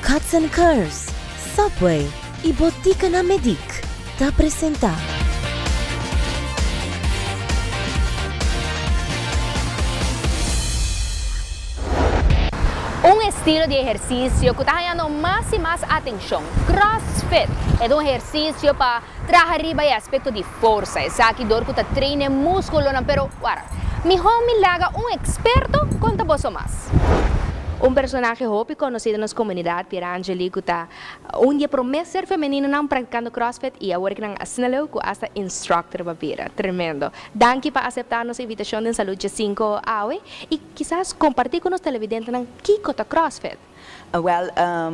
Cuts and Curves, Subway y Botica na Medic ta presenta. Un estilo di ehercicio cu ta hañando mas y mas atencion, CrossFit, e ta un ehercicio pa traha riba e aspecto di forsa, esaki dor cu ta train e musculonan, pero wara, miho mi laga un experto conta boso mas. Un personahe hopi conoci den nos comunidad, Pierangeli, cu ta un di e prome ser femeninonan practicando CrossFit y awor cu nan asina leu cu hasta instructor pa bira. Tremendo. Danki pa acepta nos invitacion den Salud Djesinco awe y kisas comparti cu nos televidentenan kico ta CrossFit. Wel,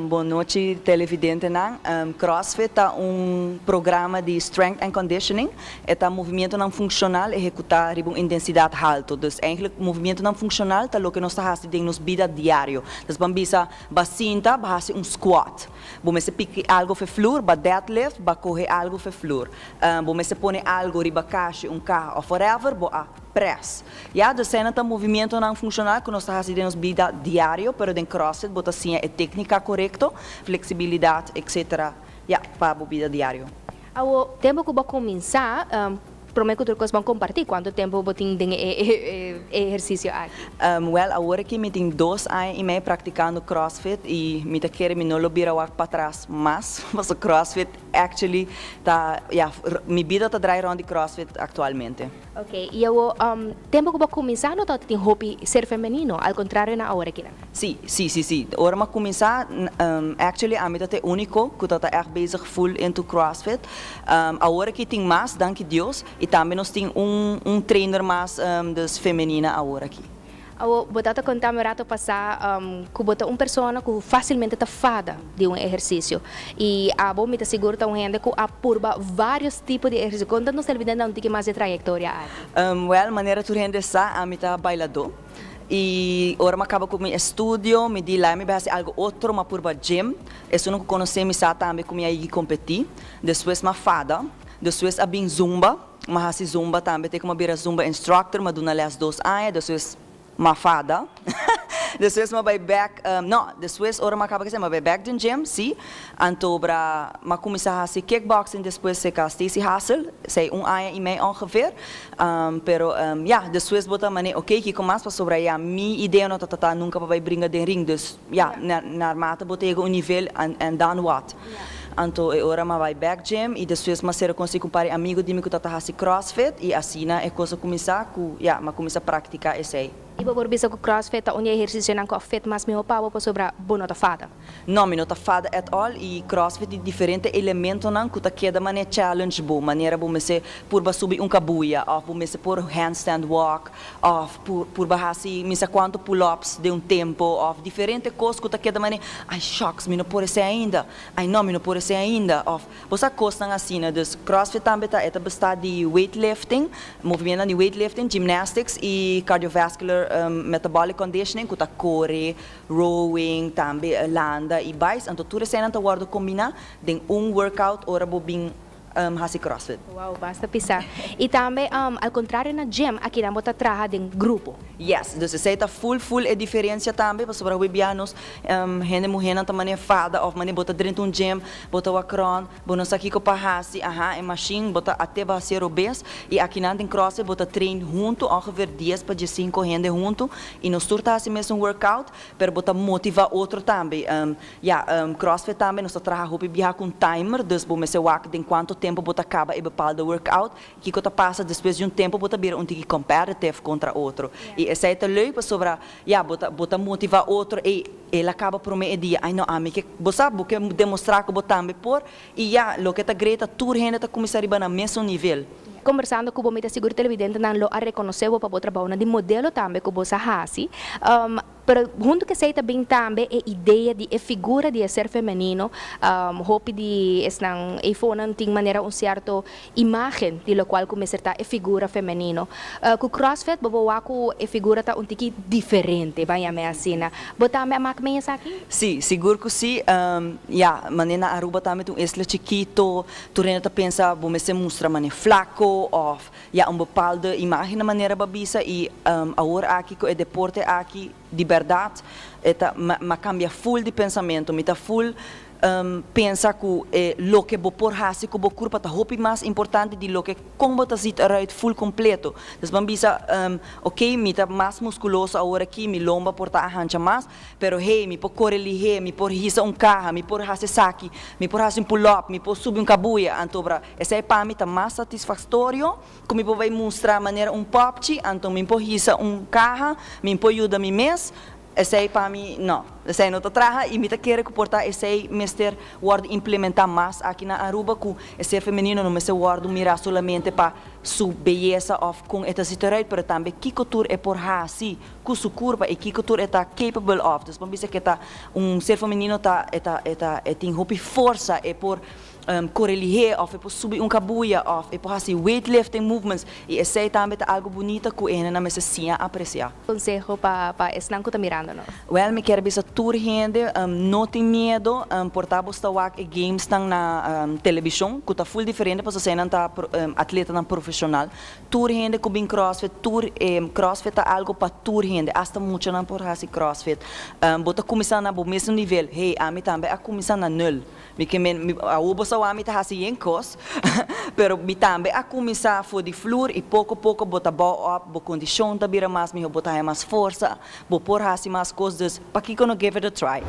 bon nochi televidentenan. CrossFit ta un programa di strength and conditioning. E ta movimientonan funcional ehecuta riba un intensidad halto. Dus eigenlijk movimientonan funcional ta loke nos ta haci den nos bida diario. Dus ban bisa, ba sinta, ba haci un squat. Bo mester piki algo fe flur, ba deadlift, ba coge algo fe flur. Bo mester pone algo riba kashi, un kaha of whatever, bo a press. Ya, dus eseinan ta movimientonan funcional cu nos ta haci den nos bida diario, pero den CrossFit bo ta siña e tecnica corecto, flexibilidad, etc. Ya, pa bo bida diario. Awo, tempo cu bo a cuminsa, prome cu tur cos bo a comparti, cuanto tempo bo tin den e ehercicio aki? Wel, awor aki mi tin dos aña y mei practicando CrossFit y mi ta kere mi no lo bira wak patras mas, pasobra CrossFit actually ta, ya, mi bida ta draai rond di CrossFit actualmente. Ok, y awo tempo cu bo a cuminsa no tabata tin hopi ser femenino, al contrario na awor akinan? Si, si, si, si. Ora mi a cuminsa, actually ami ta e unico cu ta ta echt bezig full into CrossFit. Awor aki tin mas, danki Dios, y tambe nos tin un un trainer mas dus femenina awor aki. Awo, bo tabata conta mi rato pasa cu bo ta un persona cu facilmente ta fada di un ehercicio. Y abo mi ta sigur ta un hende cu a purba varios tipo di ehercicio. Conta nos televidentenan un tiki mas di e trayectoria aki. Wel, manera tur hende sa, ami ta bailadó. Y ora mi a caba cu mi estudio, mi di laga mi bay haci algo otro, mi a purba gym. Esunnan cu conoce mi sa tambe cu mi a yigi competi. Despues mi a fada. Despues a bin zumba. M'a hasi zumba tambe te ku m'a bira zumba instructor, m'a duna les dos aña, despues m'a fada. Despues m'a bai bek, no, despues ora m'a kaba kese m'a bai bek den gym, si. Anto bra m'a kuminsá hasi kickboxing despues seka Stacey Hassel, esei un aña i mei ongeveer. Pero ya, despues bo ta manera oke kiko mas pasobra ya mi idea no ta ta nunka pa bai bringa den ring, dus ya, naarmate bo ta yega un nivel and dan what? Anto e ora m'a bai bek gym y despues m'a sera consi cu un par di amigo di mi cu ta ta haci crossfit y asina e cos a cuminsa cu ya m'a cuminsa practica esey. Y bo por bisa cu crossfit ta un di e ehercicionan cu a fit mas miho pa bo pasobra bo no ta fada? No, mi no ta fada at all y crossfit tin diferente elementonan cu ta keda manera challenge bo, manera bo mester purba subi un cabuya of bo mester por handstand walk Of purba hasi mi sa cuanto pull ups den un tempo of diferente cos cu ta keda mane ay shucks mi no por esey ainda, ay no mi no por esey ainda of bo sa cosnan asina. Dus crossfit tambe ta e ta besta di weightlifting, movimientonan di weightlifting, gymnastics y cardiovascular metabolic conditioning cu ta core, rowing, tambe landa y bais. Anto tur eseynan ta wordo combina den un workout ora bo bin hasi crossfit. Wow, basta pisa. Y tambe al contrario na gym, akinan bo ta traha den grupo. Yes, dus esey ta full full e diferencia tambe pasobra hopi bia nos hende muhernan ta manera fada of manera bo ta drenta un gym, bo ta wak rond, bo no sa kico pa hasi, aha e machine bo ta ate bo haci robes y akinan den crossfit bo ta train hunto ongeveer dies pa diescinco hende hunto y nos tur ta haci mesun workout pero bo ta motiva otro tambe. Ya, CrossFit tambe nos ta traha hopi biaha ku un timer, dus bo mester wak den kuantu tempu bo ta kaba e bepalde workout. Kiko ta pasa despues di un tempu bo ta bira un tiki competitive kontra otro. I esei ta leuk pasobra, ya, bo ta bo ta motiva otro, ey, el a kaba prome e dia, ay no, ami ke, bo sa, bo ke demostrá ku bo tambe por. I ya, loke ta great ta tur hende ta kuminsá riba nan mesun nivel. Kombersando ku bo mi ta sigur televidentenan lo a rekonosé bo pa bo trabounan di modelo tambe ku bo sa hasi. Pero huntu ku esei ta bin tambe e idea di e figura di e ser femenino. Hopi di esnan eifonan tin manera un sierto imagen di lokual ku mester ta e figura femenino. Ku CrossFit bo por wak ku e figura ta un tiki diferente, ban yam'é asina. Bo tambe a mak mee esaki? Sí, sigur ku sí. Ya, manera na Aruba tambe ta un isla chikito, tur hende ta pensa bo mester mustra manera flako òf Ya un bepaalde imagen na manera bo a bisa y awor aki cu e deporte aki. Di berdad, e ta m'a cambia full di pensamento, mi ta full pensa cu loke bo por hasi cu bo curpa ta hopi mas importante di loke con bo ta ziet eruit full completo. Dus ban bisa, ok, mi ta mas musculoso awor aki, mi lomba por ta hancha mas, pero hey, mi por core lihe, mi por hisa un caha, mi por hasi esaki, mi por hasi un pull-up, mi por subi un cabuya, anto bra, esey pa mi ta mas satisfactorio, cu mi por bay mustra manera un popchi, anto mi por hisa un caha, mi por yuda mi mes. Esey pa mi, no, esey no ta traha y mi ta kere cu por ta esey mester wordo implementa mas aki na Aruba, cu e ser femenino no mester wordo mira solamente pa su beyesa of con e ta ziet eruit, pero tambe kico tur e por hasi cu su curpa y kico tur e ta capable of. Dus ban bisa cu ta un ser femenino ta e ta e ta e tin hopi forsa, e por core lihe of e por subi un cabuya of e por hasi weightlifting movements y esey tambe ta algo bunita cu e na mester siña aprecia. Conseho pa esnan cu ta mirando nos. Well, mi kier bisa tur hende, no tin miedo, por ta bo ta wak e games tan na television, cu ta full diferente, pasobra nan ta atleta nan profesional. Tur hende cu bin CrossFit, tur CrossFit ta algo pa tur hende, hasta mucha nan por hasi CrossFit. Bo ta cuminsa na bo mesmo nivel. Hey, ami tambe a cuminsa na nul. Mi kiermen, mi, awo bo sa mi ta hasi yen cos, pero mi tambe a cuminsa for di vloer y poco poco bo ta bouw op, bo condicion ta bira mas miho, bo ta haya mas forsa, bo por hasi mas cos, dus pakiko no give it a try.